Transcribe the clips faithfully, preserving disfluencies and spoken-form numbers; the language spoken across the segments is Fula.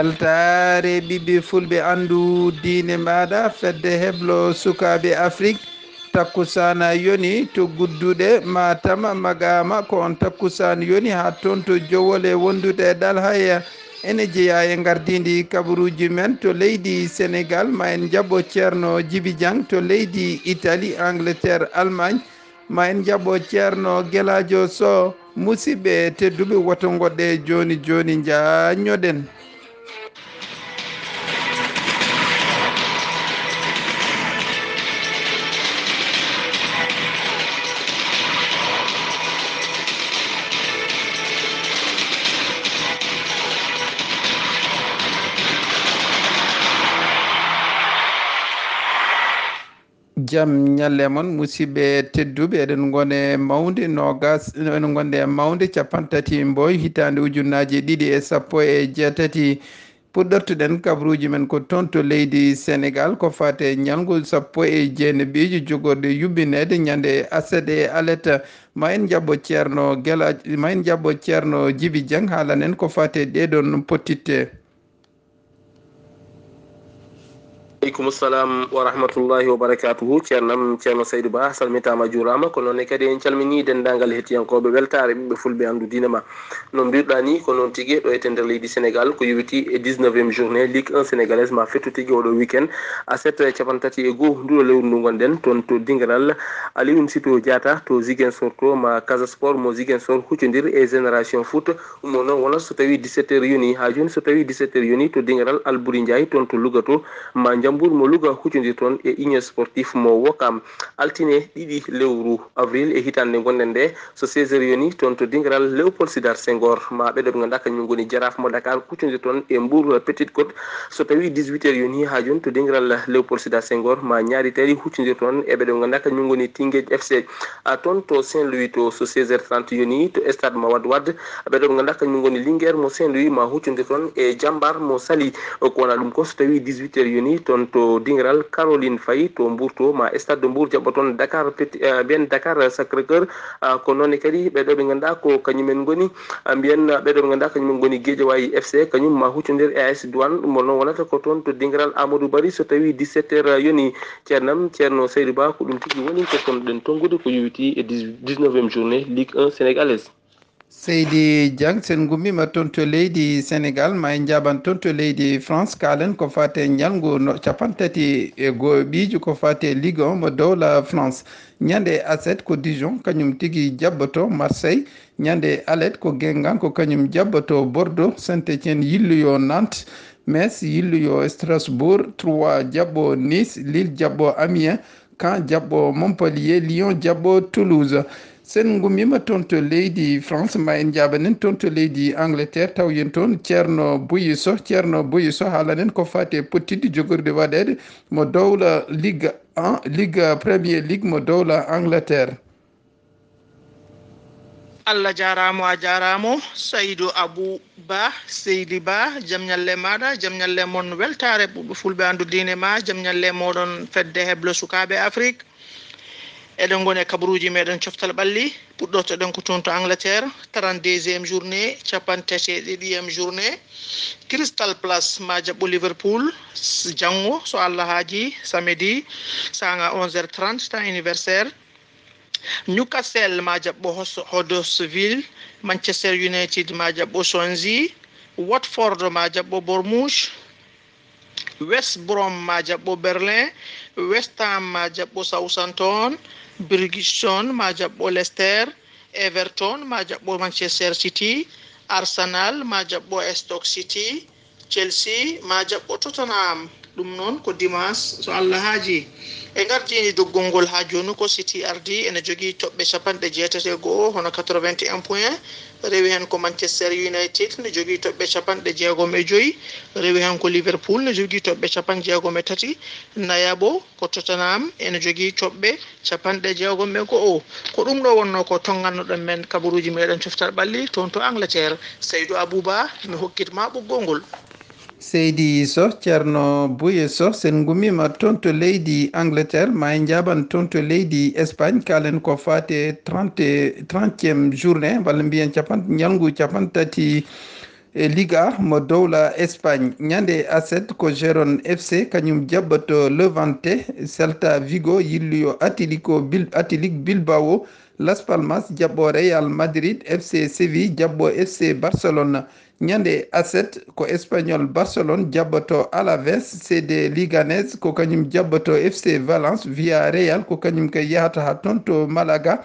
Weltaare ɓiɓɓe fulɓe, anndu diine maaɗa, fedde heblo sukaaɓe Afrik. Takkusaana yoni to Gudduɗe, Matam, Magaama, ko on takkusaan yoni haa toon to Jowol e wondude e Ɗal Haya. Ene jeyaa e ngardiindi kabaruuji men to leydi Senegaal, ma en njaɓo Ceerno Jibi Jang to leydi Itali, Angleterre, Allemagne, ma en njaɓo Ceerno Gelaajo Soh. Musidɓe tedduɓe, woto ngoɗɗe jooni jooni, njaññoɗen. Jam ñalle mon, musidɓe tedduɓe. Eɗen ngone mawde noogas, eɗen ngonde e mawde capanɗe tati mboy hitaande ujunnaaje ɗiɗi e sappo e jeetati. Puɗɗortuɗen kabaruuji men ko toon to leydi Senegaal, ko faati e ñalngu sappo e jeenaɓiijo jogorɗe yuɓɓineede ñande aset e alet. Ma en njaɓo Ceerno Gela, ma en njaɓo Ceerno Jibi Jang haalanen ko faati e ɗee ɗoon pottitte. Aleykum salam wa rahmatullahi wa barakatuhu. Ceernam, Ceerno Saydu Ba, salmitaama, juuraama. Ko noon ne kadi en calminii denndaangal hettiyankooɓe Weltaare Ɓiɓɓe Fulɓe Anndu Diine Ma. No mbiruɗaa ni, ko noon tigi, ɗo e nder leydi Senegaal, ko yowiti e dix-neuvième journée Ligue un sénégalaise, ma fettu tigi oɗo weekend. Aset capanɗe tati e goo nduɗo lewru ndu ngonɗen, toon to dingiral Alioune Sito Diatta to Ziguinchor to, ma Casa Sport mo Ziguinchor huccondir e Génération Foot. Ɗum o noon wonat so tawii dix-sept heures yonii haa jooni. So tawii dix-sept heures yonii, to dingiral Alboury Ndiaye toon to Louga to, ma Ndiambour mo Louga huccondir toon e Union Sportif mo Ouakam. Altine ɗiɗi lewru avril e hitaande nde ngonɗen nde, so seize heures yonii, toon to dingiral Léopold Sédar Senghor, ma ɓe ɗo ɓe ngannduɗaa kañum ngoni Jaraaf mo Dakar huccondir toon e Mbour Petite Côte. So tawii dix-huit heures yonii haa jooni, to dingiral Léopold Sédar Senghor, ma Niary Tally huccondir toon e ɓe ɗo ɓe ngannduɗaa kañum ngoni Teungueth F C. A toon to Saint-Louis to, so seize heures trente yonii, to stade Mawade Wade, ɓe ɗo ɓe ngannduɗaa kañum ngoni Linguère mo Saint-Louis, ma huccondir toon e Diambar mo Saly. Ko wonaa ɗum ko, so tawii dix-huit heures yonii, toon to dingiral Caroline Faye to Mbour to, ma Stade de Mbour jaɓɓo toon Dakar Petit, eh, mbiyen Dakar Sacré-Cœur. Ah, ko noon ne kadi ɓe ɗo ɓe ngannduɗaa ko kañum en ngoni, ah, mbiyen ɓe ɗo ɓe ngannduɗaa kañum en ngoni Guédiawaye F C, kañum ma huccondir e A S Douane. Ɗum o noon wonata ko toon to dingiral Amadou Barry so tawii dix-sept heures yonii. Ceernam, Ceerno Saydu Ba, ko ɗum tigi woni ko potnoɗen tonngude ko yowiti e dix, dix-neuvième journée Ligue un sénégalaise. Seydi Jang, sen ngummiima toon to leydi Senegaal, ma en njaaban toon to leydi France, kaalen ko faati e ñalngu no capanɗe tati e goo ɓiijo ko faati e Ligue un mo dowla France. Ñande aset ko Dijon kañum tigi jaɓɓoto Marseille. Ñande alet ko Guingamp ko kañum jaɓɓoto Bordeaux. Saint-Étienne yilloyo Nantes. Metz yilloyo Strasbourg. Troyes jaɓɓo Nice. Lille jaɓɓo Amiens. Caen jaɓɓo Montpellier. Lyon jaɓɓo Toulouse. Sen ngummiima toon to leydi France, ma en njaabanen toon to leydi Angleterre, taw yen toon Ceerno Buyi Soh. Ceerno Buyi Soh, haalanen ko faati e pottidde jogorɗe waɗeede mo dowla Ligue un, Ligue, Premier League mo dowla Angleterre. Allah jaaraama, a jaaraama, Saydu Abuu Ba, Seydi Ba, jam ñalle maaɗa, jam ñalle mon, weltaare ɓiɓɓe fulɓe anndu diine ma, jam ñalle mooɗon fedde heblo sukaaɓe Afrik. Eɗen ngoni e kabaruuji meɗen coftal ɓalli, puɗɗortoɗen ko toon to Angleterre, trente-deuxième journée, capanɗe tati e ɗiɗiyam journée. Crystal Palace ma jaɓɓo Liverpool, s-, janngo, so Allah haaji, samedi, saanga onze heures trente, temps anniversaire. Newcastle ma jaɓɓo Hos-, Huddersfield, Manchester United ma jaɓɓo Swansea, Watford ma jaɓɓo Bournemouth, West Brom ma jaɓɓo Berlin, West Ham ma jaɓɓo Southampton, Brighton ma jaɓɓo Leicester, Everton ma jaɓɓo Manchester City, Arsenal ma jaɓɓo Stoke City, Chelsea ma jaɓɓo Tottenham. Ɗum noon ko dimanche, so Allah haaji. E ngardiini doggol ngol haa jooni ko City ardii, ene jogii toɓɓe capanɗe jeetati e go'o, hono quatre-vingt-un point. Rewi heen ko Manchester United, ne jogii toɓɓe capanɗe jeegom e joy. Rewi heen ko Liverpool, ne jogii toɓɓe capanɗe jeegom e tati. Nayaɓo ko Tottenham, ene jogii toɓɓe capanɗe jeegom e go'o. Ko ɗum ɗo wonnoo ko tonngannoɗen men kabaruuji meɗen coftal ɓalli toon to Angleterre. Saydu Abuu Ba, mi hokkit ma ɓoggol ngol. Seydi Soh, Ceerno Buye Soh, sen ngummiima toon to leydi Angleterre, ma en njaaban toon to leydi Espagne, kaalen ko faati e trente, trentième journée, walla mbiyen capan-, ñalngu capanɗe tati E Liga mo dowla Espagne, ñande aset ko Gérone F C kañum jaɓɓoto Levante, Celta Vigo yilloyo Atletico Bil-, Athletic Bilbao, Las Palmas jaɓɓo Real Madrid, F C Séville jaɓɓo F C Barcelone. Ñande aset ko Espagnol Barcelone jaɓɓoto Alaves, C D Leganés ko kañum jaɓɓoto F C Valence, Villarreal ko kañum kay yahata ha toon to Malaga.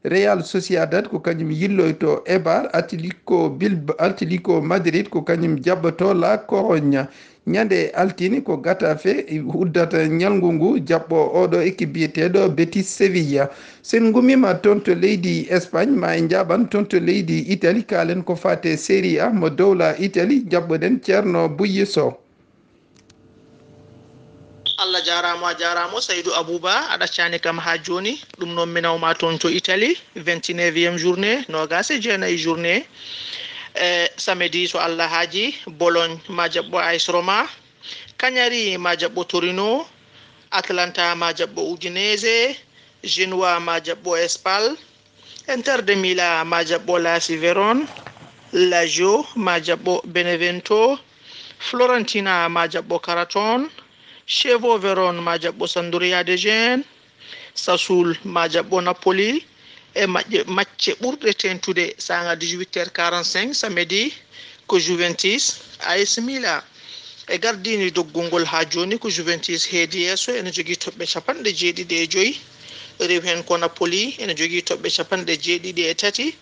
Real Sociedad ko kañum yilloyto Eibar, Atletico Bilba-, Atletico Madrid ko kañum jaɓɓoto La Coruña. Ñande altine ko Getafe uddata ñalngu ngu jaɓɓo oɗo équipe biyeteɗo Betis Sevilla. Sen ngumima toon to leydi Espagne, ma en njaɓan toon to leydi Italie, kaalen ko fate Serie A mo dowla Italie, jaɓɓoɗen Ceerno Buyye Sow. Allah jaaraama, a jaaraama Saydu Abuba, a ɗaccaani kam haa jooni. Ɗum noon mi nawma toon to Italie, vingt-neuvième journée, noogaas e jeenayi journée. E samedi so Allah haaji, Bologne ma jaɓɓo A S Roma, Cagliari ma jaɓɓo Torino, Atalanta ma jaɓɓo Udinese, Genoa ma jaɓɓo Spal, Inter de Milan ma jaɓɓo Lasi Veron, Lazio ma jaɓɓo Benevento, Florentina ma jaɓɓo Karaton, Chievo Veron ma jaɓɓo Sampdoria de Gênes, Sassuolo ma jaɓɓo Napoli, e maƴƴe macce ɓurɗe teeŋtude saanga dix-huit heures quarante-cinq samedi ko Juventus, A S Milan. E gardiini doggol ngol haa jooni ko Juventus heedi yeeso, ene jogii toɓɓe capanɗe jeeɗiɗi e joy, rewi heen ko Napoli, ene jogii toɓɓe capanɗe jeeɗiɗi e tati,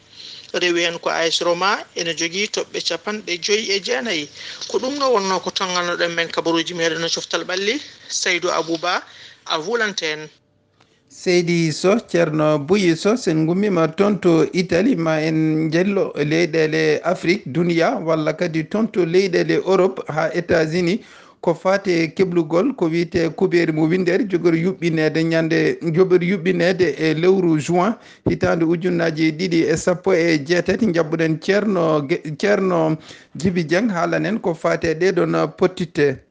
rewi heen ko A S Roma, ene jogii toɓɓe capanɗe joy e jeenayi. Ko ɗum ɗo wonnoo ko tonngannoɗen men kabaruuji meeɗen e coftal ɓalli, Saydu Abuba, a vuulanten. Seydi Sow, Ceerno Buyi Sow, sen ngummiima toon to Italie, ma en njello leyɗeele Afrik, duniya, walla kadi toon to leyɗeele Europe haa États-Unis, ko faati e keblugol ko wiyetee kubeeri mo winndere, jogori yuɓɓineede ñande, jogori yuɓɓineede e lewru juin hitaande ujunnaaji ɗiɗi e sappo e jeetati. Njaɓɓuɗen Ceerno Ge-, Ceerno Jibi Jeng haalanen ko faati e ɗee ɗoon pottitte.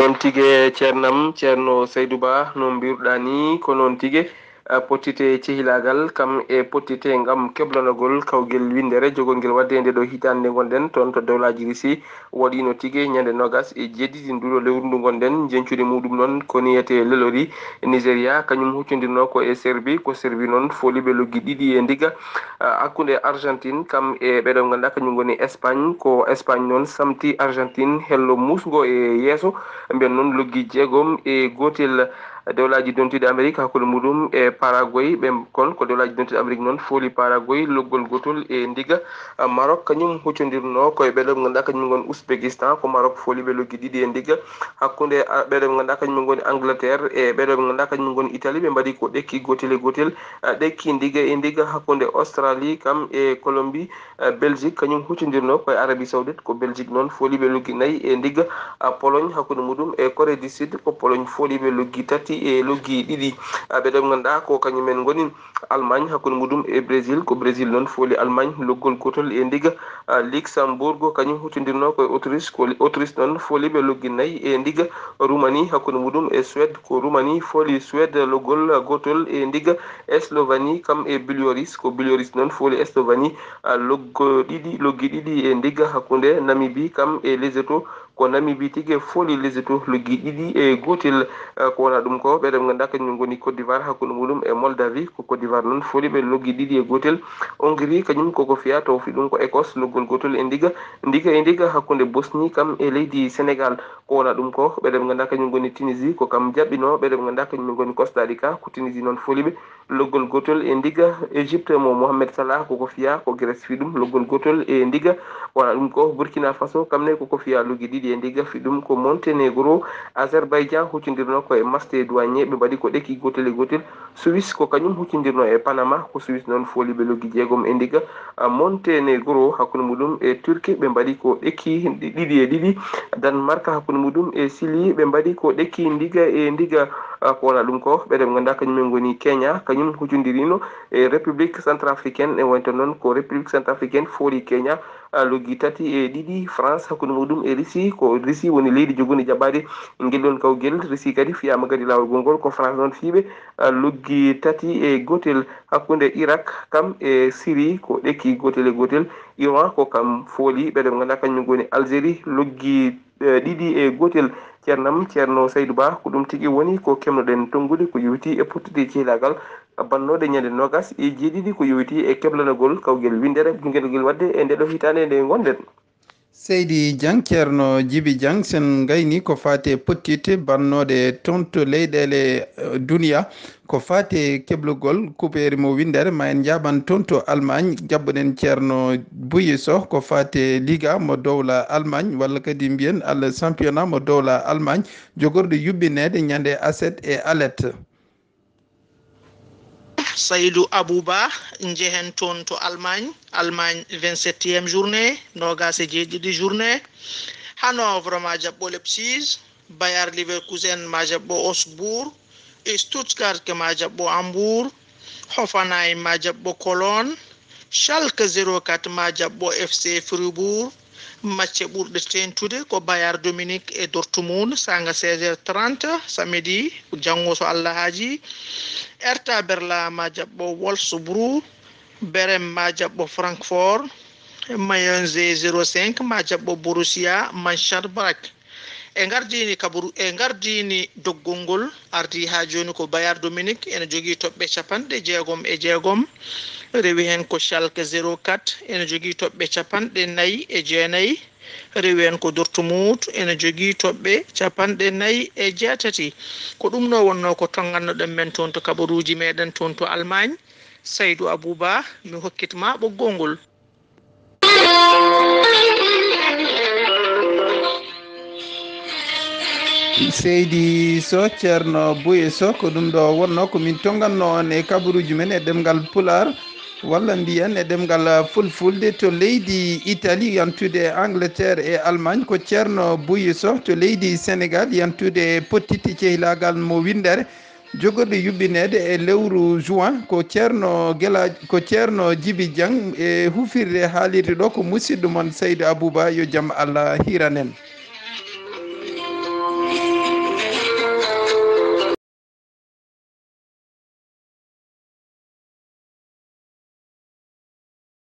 Noon tigi, ceernam, Ceerno Saydu Ba, no mbiruɗaa nii, ko noon tigi. A, pottite cehilaagal, kam e pottite ngam keblanagol kawgel winndere jogorngel waɗde nde ɗo hitaande nde ngonɗen toon to dowlaaji Risi, waɗiino tigi ñande noogaas e jeeɗiɗi nduɗo lewru ndu ngonɗen. Njeñcudi muɗum noon ko niyetee lelori Nigeria, kañum huccondirnoo ko e Serbi, ko Serbi noon fooliiɓe loggi ɗiɗi e ndiga. A, hakkunde Argentine kam e ɓeɗo ngannduɗaa kañum ngoni Espagne, ko Espagne noon samti Argentine hello muusngo e yeeso, mbiyen noon loggi jeegom e gootel. Dowlaaji dontiiɗi Amerik hakkunde muɗum e Paraguay, ɓe kon ko dowlaaji dontiiɗi Amerik noon fooli Paraguay loggol gootol e ndiga. A, Maroc kañum huccondirnoo ko e ɓeɗo ngannduɗaa kañum ngoni Ouzbékistan, ko Maroc fooli ɓe loggi ɗiɗi e ndiga. Hakkunde, a, ɓeɗo ngannduɗaa kañum ngoni Angleterre e ɓeɗo ngannduɗaa kañum ngoni Italie, ɓe mbaɗi ko ɗekki gootel e gootel. A, ɗekki ndiga e ndiga hakkunde Australie kam e Colombie. A, Belgique kañum huccondirnoo ko e Arabie Saoudite, ko Belgique noon fooliiɓe loggi nayi e ndiga. A, Pologne hakkunde muɗum e Corée du Sud, ko Pologne fooliiɓe loggi tati e loggi ɗiɗi. A, ɓeɗo ngannduɗaa ko kañum en ngoni Allemagne hakkunde muɗum e Brésil, ko Brésil noon fooli Allemagne loggol gootol e ndiga. A, Luxembourg kañum huccondirnoo ko e Autriche, ko Autriche noon fooliiɓe loggi nayi e ndiga. Roumanie hakkunde muɗum e Suède, ko Roumanie fooli Suède loggol gootol e ndiga. Slovénie kam e Biélorussie, ko Biélorussie noon fooli Slovénie, a, loggo ɗiɗi, loggi ɗiɗi e ndiga. Hakkunde Namibie kam e Lesotho, ko Namibie tigi fooli Lesotho loggi ɗiɗi e gootel. A, ko wona ɗum ko ɓeɗo ngannduɗaa kañum ngoni Côte d'Ivoire hakkunde muɗum e Moldavie, ko Côte d'Ivoire noon fooli ɓe loggi ɗiɗi e gootel. Hongrie kañum koko fiya, to fi ɗum ko Écosse loggol gootol e ndiga. Ndiga e ndiga hakkunde Bosnie kam e leydi Sénégal. Ko wona ɗum ko ɓeɗo ɓe ngannduɗaa kañum ngoni Tunisie, ko kam jaɓɓinoo ɓeɗo ɓe ngannduɗaa kañum ngoni Costa Rica, ko Tunisie noon fooli ɓe loggol gootol e ndiga. Égypte mo Mohamed Salah koko fiya, ko Grèce fi ɗum loggol gootol e ndiga. Ko wona ɗum ko Burkina Faso kam ne koko fiya loggi ɗiɗi e ndiga, fi ɗum ko Montenegro. Azerbaïdjan huccondirnoo ko e Macédoine, ɓe mbaɗi ko ɗekki gootel e gootel. Suisse ko kañum huccondirnoo e Panama, ko Suisse noon fooli ɓe loggi jeegom e ndiga. A, Montenegro hakkunde muɗum e Turquie ɓe mbaɗi ko ɗekki ɗiɗi e ɗiɗi. Danemark hakkunde muɗum e Chili ɓe mbaɗi ko ɗekki ndiga e ndiga. A, ko wona ɗum ko ɓeɗo ɓe ngannduɗaa kañum en ngoni Kenya, kañum huccondirino e République centrafricaine, e wonto noon ko République centrafricaine fooli Kenya. loggi tati e ɗiɗi. France hakkunde muɗum e Russie, ko Russie woni leydi jogundi jaɓɓaade ngel ɗon kawgel. Russie kadi fiyaama kadi laawol gongol, ko France noon fiiɓe loggi tati e gootel. Hakkunde Irak kam e Syrie ko ɗekki gootel e gootel. Iran ko kam fooli, ɓe ɗon ngannduɗaa kañum ngoni Algérie, loggi ɗiɗi e gootel. Ceernam, Ceerno Saydou Ba, ko ɗum tigi woni ko keɓnoɗen tonngude ko yowiti e pottude cehlaagal bannooɗe ñande noogas e jeeɗiɗi ko yowiti e keblanagol kawgel winndere ngel ngel waɗde e ndeɗo hitaande nde ngonɗen. Seydi Dieng, Ceerno Jibi Dieng, sen ngayni ko faati e pottitte bannooɗe toon to leyɗeele, eh, duniya, ko faati e keblugol kupeeri mo winndere, ma en njaaban toon to Allemagne, jaɓɓuɗen Ceerno Buyi Soh, ko faati e Liga mo dowla Allemagne, walla kadi mbiyen Alla Championnat mo dowla Allemagne, jogorɗo yuɓɓineede ñande aset e alet. Saydou Abouba, njehen toon to Allemagne, Allemagne vingt-septième journée, noogas e jeeɗiɗi journée. Hanovre ma jaɓɓo Leipzig, Bayer Leverkusen ma jaɓɓo Augsburg, Stuttgart ma jaɓɓo Hamburg, Hoffenheim ma jaɓɓo Cologne, Schalke zéro quatre ma jaɓɓo F C Fribourg. Macce ɓurɗe teeŋtude ko Bayern Dominique e Dortmund, saanga seize heures trente samedi, janngo so Allah haaji. Hertha Berlin ma jaɓɓo Wolfsburg, Bremen ma jaɓɓo Francfort, Mainz zéro cinq ma jaɓɓo Borussia Mönchengladbach. E ngardini kabru, e ngardini doggol ngol, ardi haa jooni ko Bayern Dominique, ene jogii toɓɓe capanɗe jeegom e jeegom. Rewi heen ko Schalke zéro quatre, ene jogii toɓɓe capanɗe nayi e jeenayi. Rewi heen ko Dortmund, ene jogii toɓɓe capanɗe nayi e jeetati. Ko ɗum ɗo wonnoo ko tonngannoɗen men toon to kabaruuji meɗen toon to Allemagne. Saydou Abouba, mi hokkit ma ɓoggol ngol. Seydi Soh, Ceerno Buye Soh, ko ɗum ɗo wonnoo ko min tonnganno on e kabaruuji men e ɗemngal Pulaar, walla mbiyen e ɗemngal Fulfulde, to leydi Italie, yantude Angleterre e Allemagne, ko Ceerno Buye Soh, to leydi Sénégal, yantude pottitte cehlaagal mo winndere. Jogorɗo yuɓɓineede e lewru juin ko Ceerno Gela-, ko Ceerno Jibi Dieng, e hufirde haalirde ɗo ko musidɗo mon Saydou Abouba, yo jam Allah hiiran en.